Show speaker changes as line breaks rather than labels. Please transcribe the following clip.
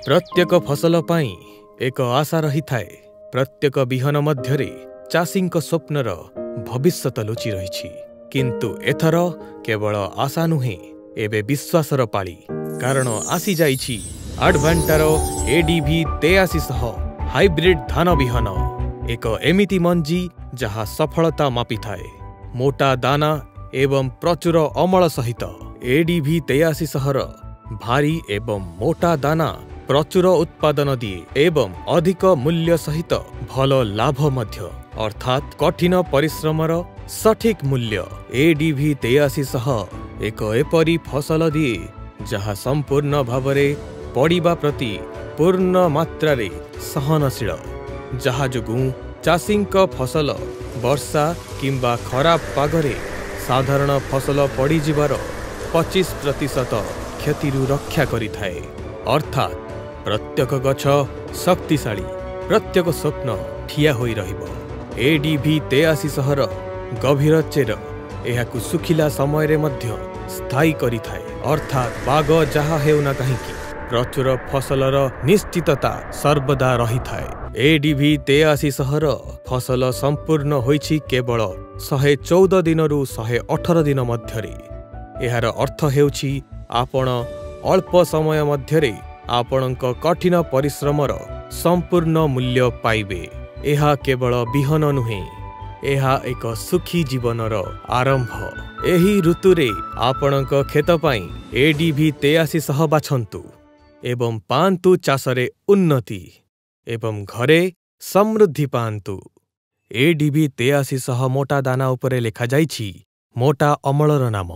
ପ୍ରତ୍ୟେକ ଫସଲ ପାଇଁ ଏକ ଆଶା ରହିଥାଏ। ପ୍ରତ୍ୟେକ ବିହନ ମଧ୍ୟରେ ଚାଷୀଙ୍କ ସ୍ୱପ୍ନର ଭବିଷ୍ୟତ ଲୁଚି ରହିଛି। କିନ୍ତୁ ଏଥର କେବଳ ଆଶା ନୁହେଁ, ଏବେ ବିଶ୍ୱାସର ପାଳି, କାରଣ ଆସିଯାଇଛି ଆଡଭାଣ୍ଟାର ଏଡିଭି 8300 ହାଇବ୍ରିଡ୍ ଧାନ ବିହନ, ଏକ ଏମିତି ମଞ୍ଜି ଯାହା ସଫଳତା ମାପିଥାଏ ମୋଟା ଦାନା ଏବଂ ପ୍ରଚୁର ଅମଳ ସହିତ। ଏଡିଭି 8300ର ଭାରୀ ଏବଂ ମୋଟା ଦାନା ପ୍ରଚୁର ଉତ୍ପାଦନ ଦିଏ ଏବଂ ଅଧିକ ମୂଲ୍ୟ ସହିତ ଭଲ ଲାଭ ମଧ୍ୟ, ଅର୍ଥାତ୍ କଠିନ ପରିଶ୍ରମର ସଠିକ୍ ମୂଲ୍ୟ। ଏଡିଭି 8300 ଏକ ଏପରି ଫସଲ ଦିଏ ଯାହା ସମ୍ପୂର୍ଣ୍ଣ ଭାବରେ ପଡ଼ିବା ପ୍ରତି ପୂର୍ଣ୍ଣ ମାତ୍ରାରେ ସହନଶୀଳ, ଯାହା ଯୋଗୁଁ ଚାଷୀଙ୍କ ଫସଲ ବର୍ଷା କିମ୍ବା ଖରାପ ପାଗରେ ସାଧାରଣ ଫସଲ ପଡ଼ିଯିବାର 25% କ୍ଷତିରୁ ରକ୍ଷା କରିଥାଏ। ଅର୍ଥାତ୍ ପ୍ରତ୍ୟେକ ଗଛ ଶକ୍ତିଶାଳୀ, ପ୍ରତ୍ୟେକ ସ୍ୱପ୍ନ ଠିଆ ହୋଇ ରହିବ। ଏଡିଭି 8300ର ଗଭୀର ଚେର ଏହାକୁ ଶୁଖିଲା ସମୟରେ ମଧ୍ୟ ସ୍ଥାୟୀ କରିଥାଏ, ଅର୍ଥାତ୍ ପାଗ ଯାହା ହେଉନା କାହିଁକି ପ୍ରଚୁର ଫସଲର ନିଶ୍ଚିତତା ସର୍ବଦା ରହିଥାଏ। ଏଡିଭି 8300ର ଫସଲ ସମ୍ପୂର୍ଣ୍ଣ ହୋଇଛି କେବଳ 114 ଦିନରୁ 118 ଦିନ ମଧ୍ୟରେ। ଏହାର ଅର୍ଥ ହେଉଛି ଆପଣ ଅଳ୍ପ ସମୟ ମଧ୍ୟରେ ଆପଣଙ୍କ କଠିନ ପରିଶ୍ରମର ସମ୍ପୂର୍ଣ୍ଣ ମୂଲ୍ୟ ପାଇବେ। ଏହା କେବଳ ବିହନ ନୁହେଁ, ଏହା ଏକ ସୁଖୀ ଜୀବନର ଆରମ୍ଭ। ଏହି ଋତୁରେ ଆପଣଙ୍କ କ୍ଷେତ ପାଇଁ ଏଡିଭି 8300 ବାଛନ୍ତୁ ଏବଂ ପାଆନ୍ତୁ ଚାଷରେ ଉନ୍ନତି ଏବଂ ଘରେ ସମୃଦ୍ଧି ପାଆନ୍ତୁ। ଏଡିଭି 8300 ମୋଟା ଦାନା ଉପରେ ଲେଖାଯାଇଛି ମୋଟା ଅମଳର ନାମ।